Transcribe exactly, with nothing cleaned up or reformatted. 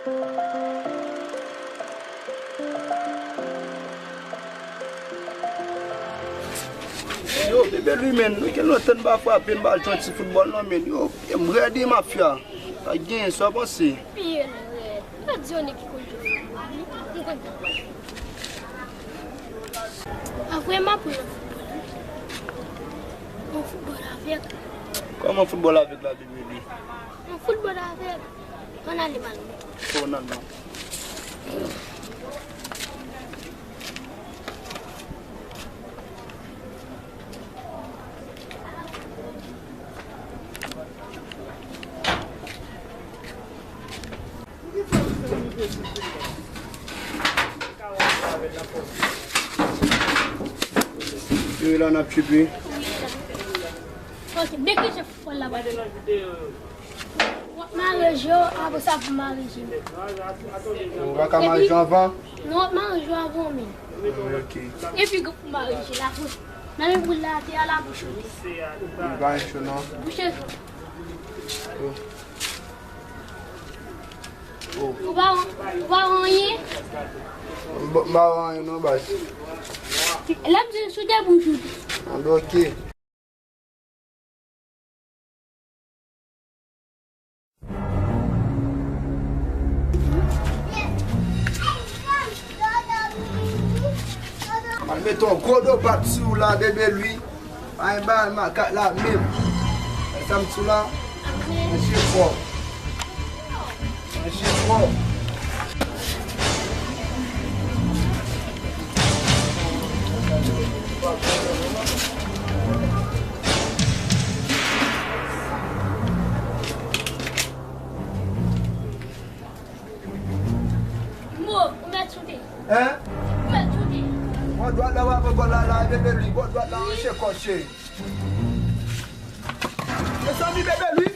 Yo, Bebe Lwi, men, nou gen lontan n pa frape, n pa jwe yon ti foutbòl non, men. Yo, pye m rèd wi, mafya. Pa genyen, sa w panse? Pye l rèd. Pa di yon nèg ki konn jwe foutbòl, wi. M konn jwe foutbòl. A vre, m ap jwe foutbòl, wi. Yon foutbòl avèg. Kòman foutbòl avèg la, Bebe Lwi? Yon foutbòl avèg. Ann ale m al montre w. O, nan, nan. Yo la n ap tchipe. Ok, men ki jan foutbòl la pase? W ap mare je w, apre sa pou mare je m. Ou pa ka mare je w anvan? Non, w ap mare je w anvan men. Ok. Epi pou mare je la, pou nan men boul la atè a la pou choute. Li pa cho non. Bouche. Oh. Oh. Ou pa, ou pa wè anyen? M pa, m pa wè anyen non, baz. Lè m di sou de pou choute. Ah, ben, ok. Al mete yon gwo do bat sou w la, Bebe Lwi. Pa gen bagay makak la menm. Wè sa m di w la? Manje fò. Manje fò. Mo, ou mèt choute. Hein? Ou mèt choute. Bò dwat la, w ap bò la, la, Bebe Lwi. Bò dwat la, manje kòche. Mezanmi, Bebe Lwi.